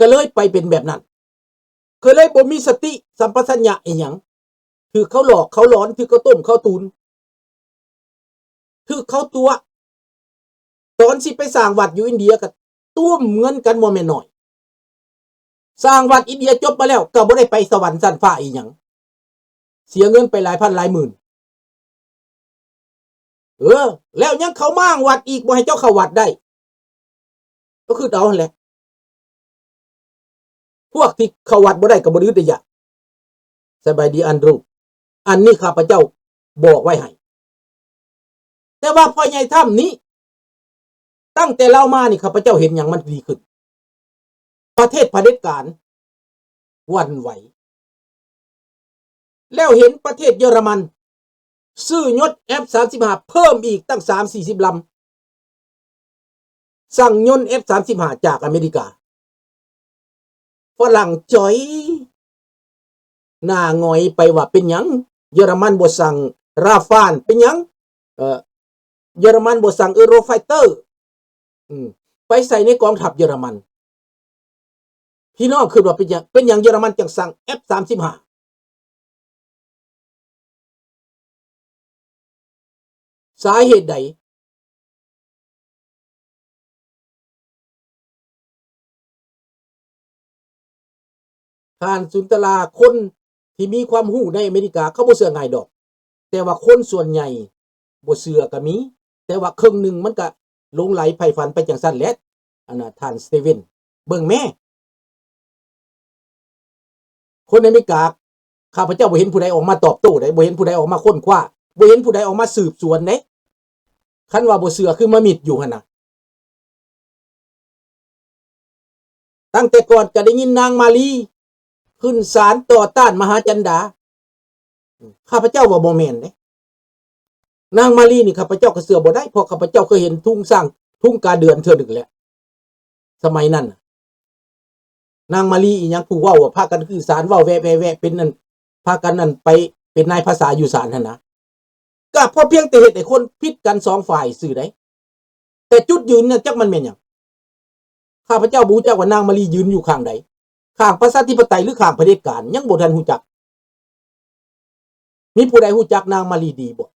ກໍເລີຍໄປເປັນແບບນັ້ນ ກໍເລີຍບໍ່ມີສະຕິສຳປະຊັນຍະອີ່ຫຍັງ ຖືກເຂົາຫຼອກເຂົາຫຼອນ ຖືກເຂົາຕົ້ມເຂົາຕຸນ ຖືກເຂົາຕົວະ. ຕອນຊິໄປສ້າງວັດຢູ່ອິນເດຍກໍຕົວມເງິນກັນບໍ່ແມ່ນໜ້ອຍ. ສ້າງວັດອິນເດຍຈົບມາແລ້ວກໍບໍ່ໄດ້ໄປສະຫວັນຊັ້ນຟ້າອີ່ຫຍັງ ເສຍເງິນໄປຫຼາຍພັນຫຼາຍໝື່ນ. ເອີ ແລ້ວຍັງເຂົາມ້າງວັດອີກ ບໍ່ໃຫ້ເຈົ້າເຂົ້າວັດໄດ້. ກໍຄິດເອົາຫັ້ນແຫຼະ ພວກທີ່ເຂົ້າວັດບໍ່ໄດ້ກໍບໍ່ໄດ້ອຶດໄດ້ຢາກ. ສະບາຍດີ Andrew. ອັນນີ້ຂ້າພະເຈົ້າບອກໄວ້ໃຫ້. ແຕ່ວ່າພໍ່ໃຫຍ່ທຳນີ້ ຕັ້ງແຕ່ລາວມານີ້ ຂ້າພະເຈົ້າເຫັນຫຍັງມັນດີຂຶ້ນ? ປະເທດຜະເດັດການຫວັ່ນໄຫວ ແລ້ວເຫັນປະເທດເຢຍລະມັນຊື້ຍົດ ເອັຟ ສາມສິບຫ້າ ເພີ່ມອີກຕັ້ງສາມສີ່ສິບລຳ. ສັ່ງຍົນ ເອັຟ ສາມສິບຫ້າ ຈາກອາເມລິກາ. ຝຣັ່ງຈ່ອຍ ໜ້າຫງອຍໄປວ່າເປັນຫຍັງເຢຍລະມັນບໍ່ສັ່ງຣາຟານ ເປັນຫຍັງ ເອີ ເຢຍລະມັນບໍ່ສັ່ງ Eurofighter ອືມ ໄປໃສ່ໃນກອງທັບເຢຍລະມັນ. ພີ່ນ້ອງຄິດວ່າເປັນຫຍັງ ເປັນຫຍັງເຢຍລະມັນຈັ່ງສັ່ງ ເອັຟ ສາມສິບຫ້າ? ສາເຫດໃດ? ທ່ານສຸນຕະລາ ຄົນທີ່ມີຄວາມຮູ້ໃນອາເມລິກາ ເຂົາບໍ່ເຊື່ອງ່າຍດອກ, ແຕ່ວ່າຄົນສ່ວນໃຫຍ່ບໍ່ເຊື່ອກໍມີ, ແຕ່ວ່າເຄິ່ງໜຶ່ງມັນກໍຫຼົງໄຫຼໃຝ່ຝັນໄປຈັ່ງຊັ້ນແຫຼະ. ອັນນ່າ ທ່ານສະເຕເວັນ ເບິ່ງແມ້ ຄົນອາເມລິກາ ຂ້າພະເຈົ້າບໍ່ເຫັນຜູ້ໃດອອກມາຕອບໂຕ້ເດ້, ບໍ່ເຫັນຜູ້ໃດອອກມາຄົ້ນຄວ້າ, ບໍ່ເຫັນຜູ້ໃດອອກມາສືບສວນເດ້. ຄັນວ່າບໍ່ເຊື່ອຄືມາມິດຢູ່ຫັ້ນນະ. ຕັ້ງແຕ່ກ່ອນກໍໄດ້ຍິນນາງມາລີຂຶ້ນສານຕໍ່ຕ້ານມະຫາຈັນດາ. ຂ້າພະເຈົ້າວ່າບໍ່ແມ່ນເດ້. ນາງມາລີນີ້ຂ້າພະເຈົ້າກໍເຊື່ອບໍ່ໄດ້, ເພາະຂ້າພະເຈົ້າເຄີຍເຫັນທຸງຊ້າງ ທຸງກາເດືອນເທື່ອໜຶ່ງແລ້ວ. ສະໄໝນັ້ນນະ ນາງມາລີອີ່ຫຍັງ ຜູ້ເວົ້າວ່າພາກັນຂຶ້ນສານ ເວົ້າແວະໆໆ ເປັນນັ້ນ ພາກັນນັ້ນໄປເປັນນາຍພາສາຢູ່ສານຫັ້ນນະ. ກໍເພາະພຽງແຕ່ເຮັດໃຫ້ຄົນຜິດກັນສອງຝ່າຍຊື່ໃດ. ແຕ່ຈຸດຢືນນັ້ນຈັກມັນແມ່ນຫຍັງ? ຂ້າພະເຈົ້າບໍ່ຮູ້ຈັກວ່ານາງມາລີຢືນຢູ່ຂ້າງໃດ, ຂ້າງປະຊາທິປະໄຕ ຫຼື ຂ້າງຜະເດັດການ ຍັງບໍ່ທັນຮູ້ຈັກ. ມີຜູ້ໃດຮູ້ຈັກນາງມາລີດີບໍ່?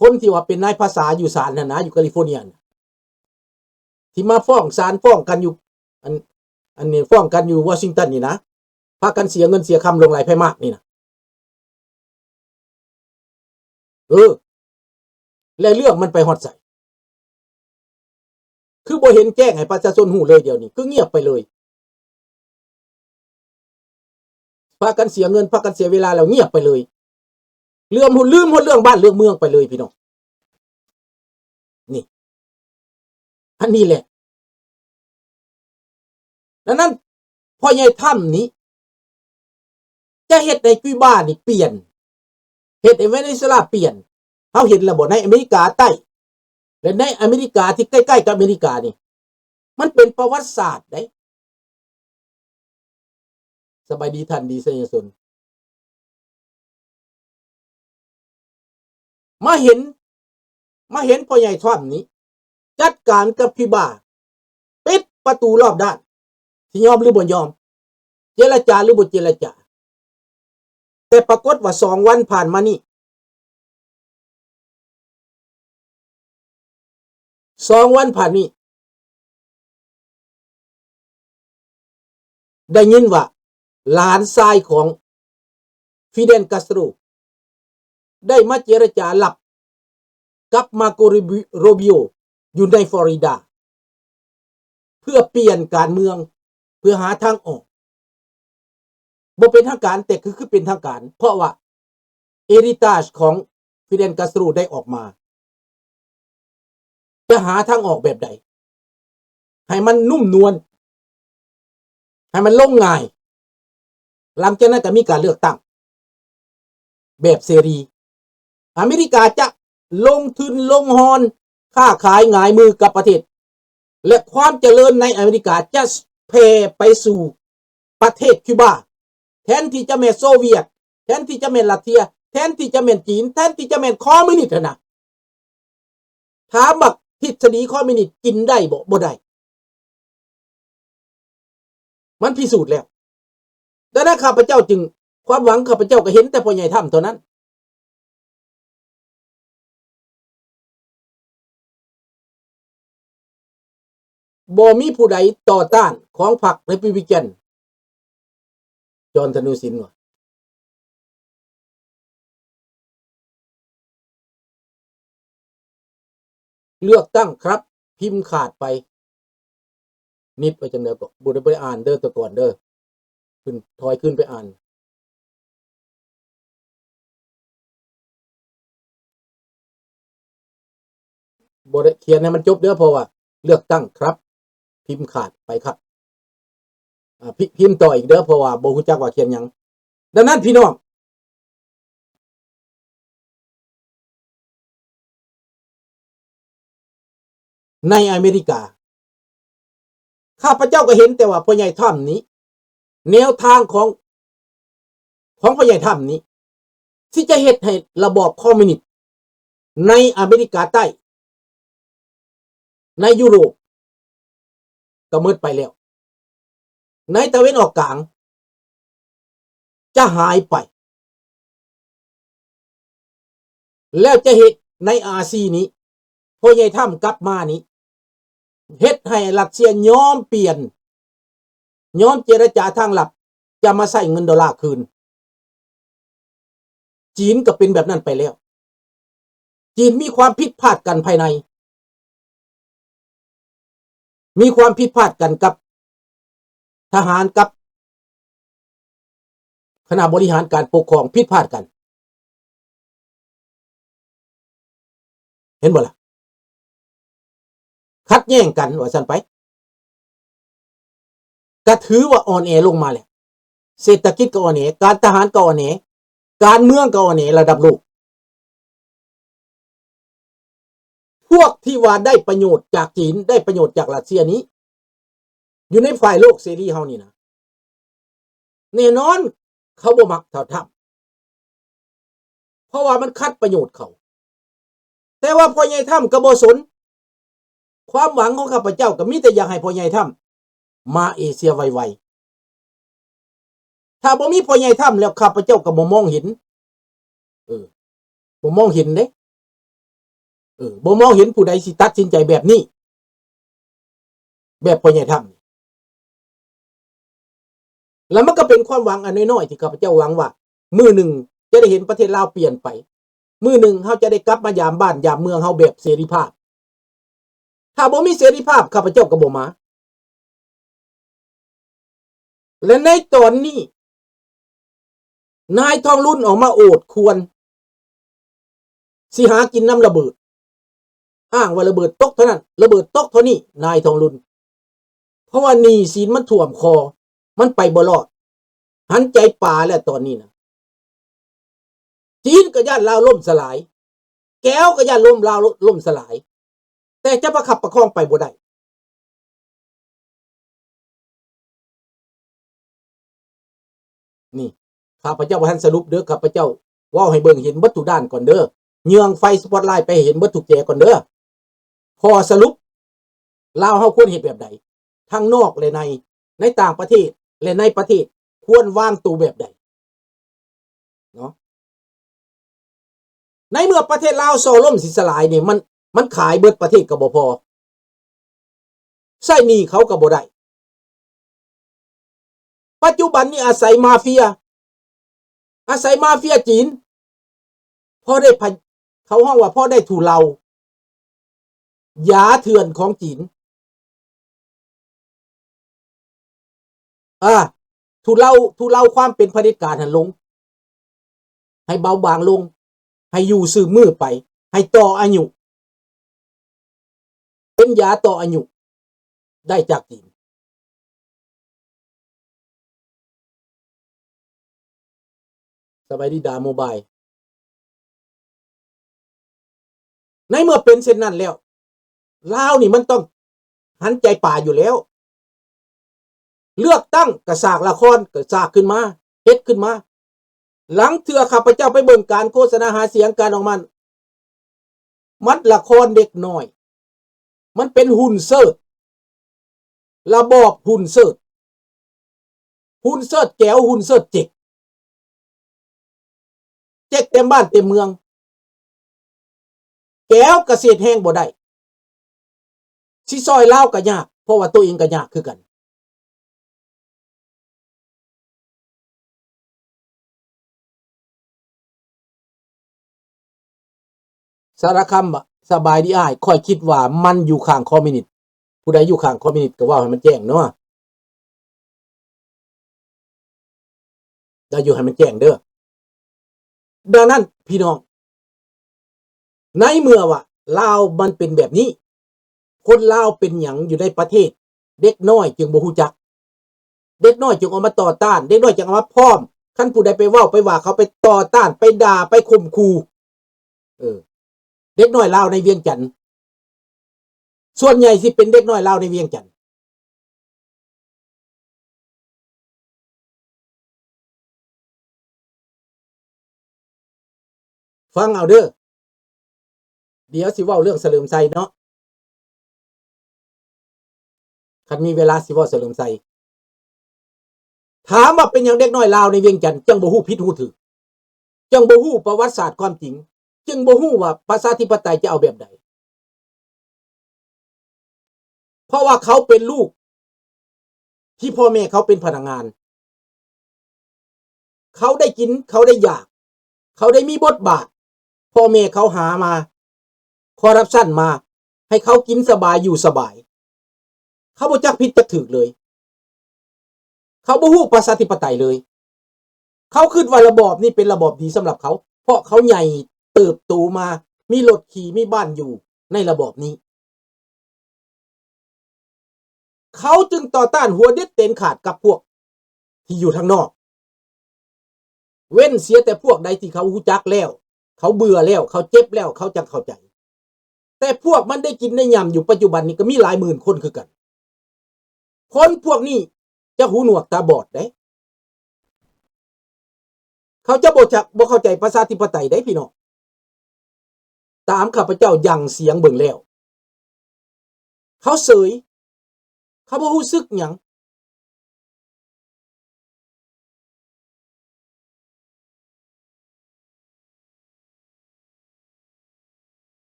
ຄົນທີ່ວ່າເປັນນາຍພາສາຢູ່ສານຫັ້ນນະ ຢູ່ກາລິຟໍເນຍນະ ທີ່ມາຟ້ອງສານ ຟ້ອງກັນຢູ່ ອັນ ອັນນີ້ ຟ້ອງກັນຢູ່ວໍຊິງຕັນນີ້ນະ, ພາກັນເສຍເງິນເສຍຄຳ ຫຼົງໄຫຼໄພມາກນີ້ນະ. ເອີ ແລະເລື່ອງມັນໄປຮອດໃສ? ຄືບໍ່ເຫັນແຈ້ງໃຫ້ປະຊາຊົນຮູ້ເລີຍດຽວນີ້? ຄືງຽບໄປເລີຍ. ພາກັນເສຍເງິນ ພາກັນເສຍເວລາແລ້ວງຽບໄປເລີຍ. ເລື່ອມ ລືມຮອດເລື່ອງບ້ານເລື່ອງເມືອງໄປເລີຍພີ່ນ້ອງ. ນີ້ ອັນນີ້ແຫຼະ. ດັ່ງນັ້ນ ພໍ່ໃຫຍ່ທຳນີ້ ຈະເຮັດໃຫ້ຄິວບານີ້ປ່ຽນ, ເຮັດໃຫ້ເວເນຊູເອລາປ່ຽນ. ເຮົາເຫັນແລ້ວບໍ່ ໃນອາເມລິກາໃຕ້ ແລະ ໃນອາເມລິກາທີ່ໃກ້ໆກັບອາເມລິການີ້ ມັນເປັນປະຫວັດສາດເດ້. ສະບາຍດີທ່ານດີໄຊຍະສົນ. ມາເຫັນ ມາເຫັນພໍ່ໃຫຍ່ທຣຳນີ້ຈັດການກັບຄິວບາ, ປິດປະຕູລອບດ້ານ, ຊິຍອມຫຼືບໍ່ຍອມ, ເຈລະຈາຫຼືບໍ່ເຈລະຈາ. ແຕ່ປາກົດວ່າສອງວັນຜ່ານມານີ້ ສອງວັນຜ່ານນີ້ ໄດ້ຍິນວ່າຫຼານຊາຍຂອງຟີເດນ ກາສໂຕຣ ໄດ້ມາເຈລະຈາລັບກັບມາໂກ ໂຣບິໂອ ຢູ່ໃນຟລໍຣິດາ ເພື່ອປ່ຽນການເມືອງ ເພື່ອຫາທາງອອກ. ບໍ່ເປັນທາງການ ແຕ່ຄື ຄືເປັນທາງການ ເພາະວ່າເອຣິຕາຈຂອງຟີເດນ ກາສໂຕຣໄດ້ອອກມາ. ຈະຫາທາງອອກແບບໃດ ໃຫ້ມັນນຸ້ມນວນ ໃຫ້ມັນລົງງ່າຍ? ຫຼັງຈາກນັ້ນກໍມີການເລືອກຕັ້ງແບບເສລີ. ອາເມລິກາຈະລົງທຶນລົງຮອນ ຄ້າຂາຍຫງາຍມືກັບປະເທດ ແລະ ຄວາມຈະເລີນໃນອາເມລິກາຈະແຜ່ໄປສູ່ປະເທດຄິວບາ. ແທນທີ່ຈະແມ່ນໂຊວຽດ, ແທນທີ່ຈະແມ່ນຣັດເຊຍ, ແທນທີ່ຈະແມ່ນຈີນ, ແທນທີ່ຈະແມ່ນຄອມມິວນິດຫັ້ນນະ. ຖາມວ່າທິດສະດີຄອມມິວນິດກິນໄດ້ບໍ່? ບໍ່ໄດ້. ມັນພິສູດແລ້ວ. ດັ່ງນັ້ນ ຂ້າພະເຈົ້າຈຶ່ງ ຄວາມຫວັງຂ້າພະເຈົ້າກໍເຫັນແຕ່ພໍ່ໃຫຍ່ທຳເທົ່ານັ້ນ. ບໍ່ມີຜູ້ໃດຕໍ່ຕ້ານຂອງພັກ Republican ຈອນ ທະນູສິນ ວ່າ ເລືອກຕັ້ງຄັບ ພິມຂາດໄປ. ນິດວ່າຈັ່ງໃດກໍ ບໍ່ໄດ້ ບໍ່ໄດ້ອ່ານເດີ ແຕ່ກ່ອນເດີ. ຂຶ້ນ ຖອຍຂຶ້ນໄປອ່ານ. ບໍ່ໄດ້ ຂຽນໃຫ້ມັນຈົບເດີ ເພາະວ່າເລືອກຕັ້ງຄັບ ພິມຂາດໄປຄັບ. ອ່າ ພິ ພິມຕໍ່ອີກເດີ ເພາະວ່າບໍ່ຮູ້ຈັກວ່າຂຽນຫຍັງ. ດັ່ງນັ້ນ ພີ່ນ້ອງ ໃນອາເມລິກາ ຂ້າພະເຈົ້າກໍເຫັນແຕ່ວ່າພໍ່ໃຫຍ່ທຳນີ້ ແນວທາງຂອງ ຂອງພໍ່ໃຫຍ່ທຳນີ້ ທີ່ຈະເຮັດໃຫ້ລະບອບຄອມມິວນິດໃນອາເມລິກາໃຕ້ ໃນຢູໂຣບກໍໝົດໄປແລ້ວ, ໃນຕາເວັນອອກກາງຈະຫາຍໄປ ແລ້ວຈະເຮັດໃນອາຊີນີ້ ພໍ່ໃຫຍ່ທຳກັບມານີ້ ເຮັດໃຫ້ຣັດເຊຍຍອມປ່ຽນ ຍອມເຈລະຈາທາງລັບ ຈະມາໃຊ້ເງິນໂດລາຄືນ. ຈີນກໍເປັນແບບນັ້ນໄປແລ້ວ. ຈີນມີຄວາມຜິດພາດກັນພາຍໃນ, ມີຄວາມຜິດພາດກັນກັບທະຫານ ກັບຄະນະບໍລິຫານການປົກຄອງ ຜິດພາດກັນ. ເຫັນບໍ່ລະ? ຂັດແຍ່ງກັນວ່າຊັ້ນໄປ. ກະຖືວ່າອ່ອນແອລົງມາແລ້ວ. ເສດຖະກິດກໍອ່ອນແອ, ການທະຫານກໍອ່ອນແອ, ການເມືອງກໍອ່ອນແອລະດັບໂລກ. ພວກທີ່ວ່າໄດ້ປະໂຫຍດຈາກຈີນ, ໄດ້ປະໂຫຍດຈາກຣັດເຊຍນີ້ ຢູ່ໃນຝ່າຍໂລກເສລີເຮົານີ້ນະ ແນ່ນອນເຂົາບໍ່ມັກທ້າວທຳ ເພາະວ່າມັນຂັດປະໂຫຍດເຂົາ. ແຕ່ວ່າພໍ່ໃຫຍ່ທຳກໍບໍ່ສົນ. ຄວາມຫວັງຂອງຂ້າພະເຈົ້າກໍມີແຕ່ຢາກໃຫ້ພໍ່ໃຫຍ່ທຳມາເອເຊຍໄວໆ. ຖ້າບໍ່ມີພໍ່ໃຫຍ່ທຳແລ້ວ ຂ້າພະເຈົ້າກໍບໍ່ມອງເຫັນ ເອີ ບໍ່ມອງເຫັນເດ້ ເອີ ບໍ່ມອງເຫັນຜູ້ໃດຊິຕັດສິນໃຈແບບນີ້ ແບບພໍ່ໃຫຍ່ທຳ. ແລ້ວມັນກໍເປັນຄວາມຫວັງອັນນ້ອຍໆ ທີ່ຂ້າພະເຈົ້າຫວັງວ່າ ມື້ໜຶ່ງຈະໄດ້ເຫັນປະເທດລາວປ່ຽນໄປ, ມື້ໜຶ່ງເຮົາຈະໄດ້ກັບມາຢາມບ້ານຢາມເມືອງເຮົາແບບເສລີພາບ. ຖ້າບໍ່ມີເສລີພາບ ຂ້າພະເຈົ້າກໍບໍ່ມາ. ແລະ ໃນຕອນນີ້ ນາຍທອງລຸນອອກມາໂອດຄວນ ຊິຫາກິນນຳລະເບີດ, ອ້າງວ່າລະເບີດຕົກເທົ່ານັ້ນ ລະເບີດຕົກເທົ່ານີ້ ນາຍທອງລຸນ, ເພາະວ່າໜີ້ສິນມັນຖ້ວມຄໍ, ມັນໄປບໍ່ລອດ, ຫັນໃຈປາແລ້ວຕອນນີ້ນະ. ຈີນກໍຢ້ານລາວລົ້ມສະຫຼາຍ, ແກວກໍຢ້ານລົ້ມ ລາວລົ້ມສະຫຼາຍ, ແຕ່ຈະປະຄັບປະຄອງໄປບໍ່ໄດ້. ນີ້ ຂ້າພະເຈົ້າບໍ່ທັນສະຫຼຸບເດີ, ຂ້າພະເຈົ້າເວົ້າໃຫ້ເບິ່ງເຫັນເບິດທຸກດ້ານກ່ອນເດີ, ເຍືອງໄຟສະປອດໄລໄປໃຫ້ເຫັນເບິດທຸກແຈກ່ອນເດີ. ຂໍ້ສະຫຼຸບ ລາວເຮົາຄວນເຮັດແບບໃດ? ທັງນອກ ແລະ ໃນ, ໃນຕ່າງປະເທດ ແລະ ໃນປະເທດ ຄວນວາງໂຕແບບໃດ? ເນາະ ໃນເມື່ອປະເທດລາວສໍ້ລົ້ມຊິສະຫຼາຍນີ້ ມັນ, ມັນຂາຍເບິດປະເທດກໍບໍ່ພໍ, ໃຊ້ໜີ້ເຂົາກໍບໍ່ໄດ້. ປັດຈຸບັນນີ້ອາໄສມາເຟຍ, ອາໄສມາເຟຍຈີນ ພໍໄດ້ພະ, ເຂົາຮ້ອງວ່າພໍໄດ້ທຸເລົາ ຢາເຖື່ອນຂອງຈີນ. ອາ ທຸເລົາ, ທຸເລົາຄວາມເປັນຜະເດັດການຫັ້ນລົງ, ໃຫ້ເບົາບາງລົງ, ໃຫ້ຢູ່ຊື່ມືໄປ, ໃຫ້ຕໍ່ອາຍຸ, ເປັນຢາຕໍ່ອາຍຸ ໄດ້ຈາກຈີນ. ສະບາຍດີດາໂມບາຍ. ໃນເມື່ອເປັນເຊັ່ນນັ້ນແລ້ວ ລາວນີ້ມັນຕ້ອງຫັນໃຈປາຢູ່ແລ້ວ. ເລືອກຕັ້ງກະສາກລະຄອນ ກະສາກຂຶ້ນມາ ເຮັດຂຶ້ນມາ. ລາງເທື່ອຂ້າພະເຈົ້າໄປເບິ່ງການໂຄສະນາຫາສຽງ ການອອກມາ ມັນລະຄອນເດັກນ້ອຍ, ມັນເປັນຫຸ່ນເສີດ, ລະບອບຫຸ່ນເສີດ. ຮຸ້ນເຊີດແກວ ຮຸ້ນເຊີດເຈັກ ເຈັກເຕັມບ້ານເຕັມເມືອງ ແກວກະເສດແຮງບໍ່ໄດ້ ຊິຊ່ອຍລາວກະຍາກ ເພາະວ່າໂຕເອງກະຍາກຄືກັນ. ສາລະຄຳວ່າ ສະບາຍດີອ້າຍ ຂ້ອຍຄິດວ່າມັນຢູ່ຂ້າງຄອມມິວນິດ ຜູ້ໃດຢູ່ຂ້າງຄອມມິວນິດກະເວົ້າໃຫ້ມັນແຈ້ງເນາະ ແລ້ວຢູ່ໃຫ້ມັນແຈ້ງເດີ. ດັ່ງນັ້ນພີ່ນ້ອງ ໃນເມື່ອວ່າລາວມັນເປັນແບບນີ້ ຄົນລາວເປັນຫຍັງຢູ່ໃນປະເທດ ເດັກນ້ອຍຈຶ່ງບໍ່ຮູ້ຈັກ ເດັກນ້ອຍຈຶ່ງອອກມາຕໍ່ຕ້ານ ເດັກນ້ອຍຈຶ່ງອອກມາພ້ອມ ຄັນຜູ້ໃດໄປເວົ້າໄປວ່າເຂົາ ໄປຕໍ່ຕ້ານ ໄປດ່າ ໄປຂົ່ມຂູ່ ເອີ ເດັກນ້ອຍລາວໃນວຽງຈັນ ສ່ວນໃຫຍ່ຊິເປັນເດັກນ້ອຍລາວໃນວຽງຈັນ. ຟັງເອົາເດີ ດຽວຊິເວົ້າເລື່ອງສະເຫຼີມໄຊເນາະ ຄັນມີເວລາຊິເວົ້າສະເຫຼີມໄຊ. ຖາມວ່າເປັນຫຍັງເດັກນ້ອຍລາວໃນວຽງຈັນຈຶ່ງບໍ່ຮູ້ຜິດຮູ້ຖືກ ຈຶ່ງບໍ່ຮູ້ປະຫວັດສາດຄວາມຈິງ ຈຶ່ງບໍ່ຮູ້ວ່າປະຊາທິປະໄຕຈະເອົາແບບໃດ? ເພາະວ່າເຂົາເປັນລູກທີ່ພໍ່ແມ່ເຂົາເປັນພະນັກງານ ເຂົາໄດ້ກິນ ເຂົາໄດ້ຢາກ ເຂົາໄດ້ມີບົດບາດ ພໍ່ແມ່ເຂົາຫາມາ ຄໍຣັບຊັນມາ ໃຫ້ເຂົາກິນສະບາຍຢູ່ສະບາຍ ເຂົາບໍ່ຈັກຜິດຈັກຖືກເລີຍ ເຂົາບໍ່ຮູ້ປະຊາທິປະໄຕເລີຍ ເຂົາຄິດວ່າລະບອບນີ້ເປັນລະບອບດີສຳລັບເຂົາ ເພາະເຂົາໃຫຍ່ເຕີບໂຕມາ ມີລົດຂີ່ ມີບ້ານຢູ່ໃນລະບອບນີ້ ເຂົາຈຶ່ງຕໍ່ຕ້ານຫົວເດັດຕີນຂາດກັບພວກທີ່ຢູ່ທາງນອກ ເວັ້ນເສຍແຕ່ພວກໃດທີ່ເຂົາຮູ້ຈັກແລ້ວ ເຂົາເບື່ອແລ້ວ ເຂົາເຈັບແລ້ວ ເຂົາຈັ່ງເຂົ້າໃຈ ແຕ່ພວກມັນໄດ້ກິນໄດ້ຫຍ້ຳຢູ່ປະຈຸບັນນີ້ກະມີຫຼາຍໝື່ນຄົນຄືກັນ ຄົນພວກນີ້ຈະຫູໜວກຕາບອດເດ້ ເຂົາຈະບໍ່ຈັກ ບໍ່ເຂົ້າໃຈປະຊາທິປະໄຕເດ້ພີ່ນ້ອງ ຕາມຂ້າພະເຈົ້າຢັ້ງສຽງເບິ່ງແລ້ວ ເຂົາເສີຍ ເຂົາບໍ່ຮູ້ສຶກຫຍັງ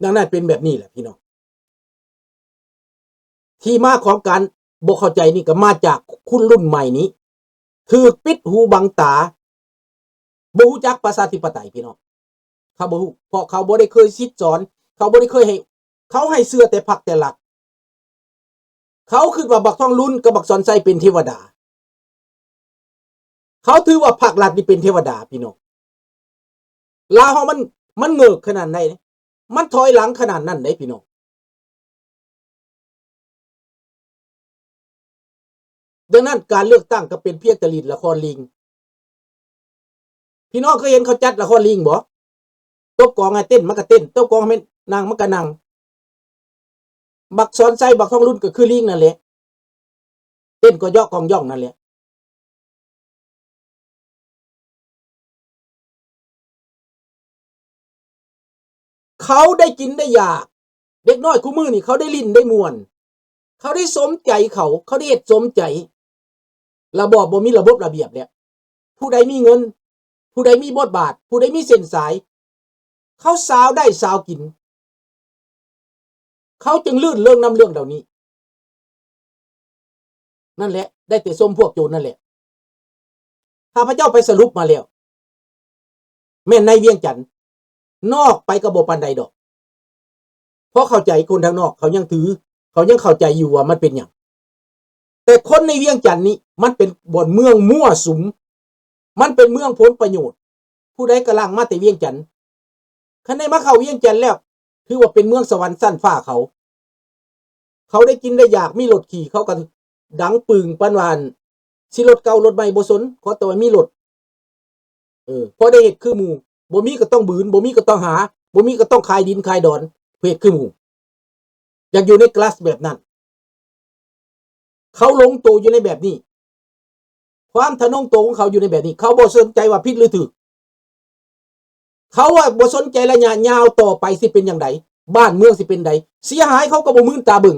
ດັ່ງນັ້ນເປັນແບບນີ້ແຫຼະພີ່ນ້ອງ ທີ່ມາຂອງການບໍ່ເຂົ້າໃຈນີ້ກະມາຈາກຄົນລຸ້ນໃໝ່ນີ້ ຖືກປິດຫູບັງຕາ ບໍ່ຮູ້ຈັກປະຊາທິປະໄຕພີ່ນ້ອງ ເຂົາບໍ່ຮູ້ ເພາະເຂົາບໍ່ໄດ້ເຄີຍສິດສອນ ເຂົາບໍ່ໄດ້ເຄີຍໃຫ້ ເຂົາໃຫ້ເຊື່ອແຕ່ພັກແຕ່ລັດ ເຂົາຄິດວ່າບັກທອງລຸນກັບບັກສອນໄຊເປັນເທວະດາ ເຂົາຖືວ່າພັກລັດນີ້ເປັນເທວະດາພີ່ນ້ອງ ລາວເຮົາມັນ ມັນເງີກຂະໜາດໃດ ມັນຖອຍຫຼັງຂະໜາດນັ້ນເດ້ພີ່ນ້ອງ ດັ່ງນັ້ນການເລືອກຕັ້ງກະເປັນພຽງແຕ່ຫຼິ້ນລະຄອນລີງ ພີ່ນ້ອງເຄີຍເຫັນເຂົາຈັດລະຄອນລີງບໍ່? ຕົບກອງໃຫ້ເຕັ້ນມັນກະເຕັ້ນ ຕົບກອງໃຫ້ມັນນັ່ງມັນກະນັ່ງ ບັກສອນໄຊ ບັກທອງລຸນກະຄືລີງນັ້ນແຫຼະ ເຕັ້ນກອເຍາະກອງຢ່ອງນັ້ນແຫຼະ ເຂົາໄດ້ກິນໄດ້ຢາກ ເດັກນ້ອຍຄູ່ມື້ນີ້ເຂົາໄດ້ຫຼິ້ນໄດ້ມ່ວນ ເຂົາໄດ້ສົມໃຈເຂົາ ເຂົາໄດ້ເຮັດສົມໃຈ ລະບອບບໍ່ມີລະບົບລະບຽບແລ້ວ ຜູ້ໃດມີເງິນ ຜູ້ໃດມີບົດບາດ ຜູ້ໃດມີເສັ້ນສາຍ ເຂົາສາວໄດ້ສາວກິນ ເຂົາຈຶ່ງລື່ນເລີງນຳເລື່ອງເຫຼົ່ານີ້ ນັ້ນແຫຼະ ໄດ້ແຕ່ຊົມພວກໂຈນນັ້ນແຫຼະ ຂ້າພະເຈົ້າໄປສະຫຼຸບມາແລ້ວ ແມ່ນໃນວຽງຈັນ ນອກໄປກະບໍ່ປານໃດດອກ ເພາະເຂົ້າໃຈຄົນທາງນອກ ເຂົາຍັງຖື ເຂົາຍັງເຂົ້າໃຈຢູ່ວ່າມັນເປັນຫຍັງ ແຕ່ຄົນໃນວຽງຈັນນີ້ ມັນເປັນບ່ອນເມືອງມົ້ວສຸມ ມັນເປັນເມືອງຜົນປະໂຫຍດ ຜູ້ໃດກະຫຼັ່ງມາແຕ່ວຽງຈັນ ຄັນໄດ້ມາເຂົ້າວຽງຈັນແລ້ວ ຖືວ່າເປັນເມືອງສະຫວັນຊັ້ນຟ້າເຂົາ ເຂົາໄດ້ກິນໄດ້ຢາກ ມີລົດຂີ່ ເຂົາກະດັງປຶ້ງປານວ່າ ຊິລົດເກົ່າລົດໃໝ່ບໍ່ສົນ ຂໍແຕ່ວ່າມີລົດ ເອີ ພໍໄດ້ເຮັດຄືໝູ່ ບໍ່ມີກະຕ້ອງບືນ ບໍ່ມີກະຕ້ອງຫາ ບໍ່ມີກະຕ້ອງຂາຍດິນຂາຍດອນ ເຮັດຄືໝູ່ ຢາກຢູ່ໃນກລາສແບບນັ້ນ ເຂົາຫຼົງໂຕຢູ່ໃນແບບນີ້ ຄວາມທະນົງໂຕຂອງເຂົາຢູ່ໃນແບບນີ້ ເຂົາບໍ່ສົນໃຈວ່າຜິດຫຼືຖືກ ເຂົາວ່າບໍ່ສົນໃຈໄລຍະຍາວຕໍ່ໄປຊິເປັນຈັ່ງໃດ ບ້ານເມືອງຊິເປັນໃດ ເສຍຫາຍເຂົາກະບໍ່ມື່ນຕາເບິ່ງ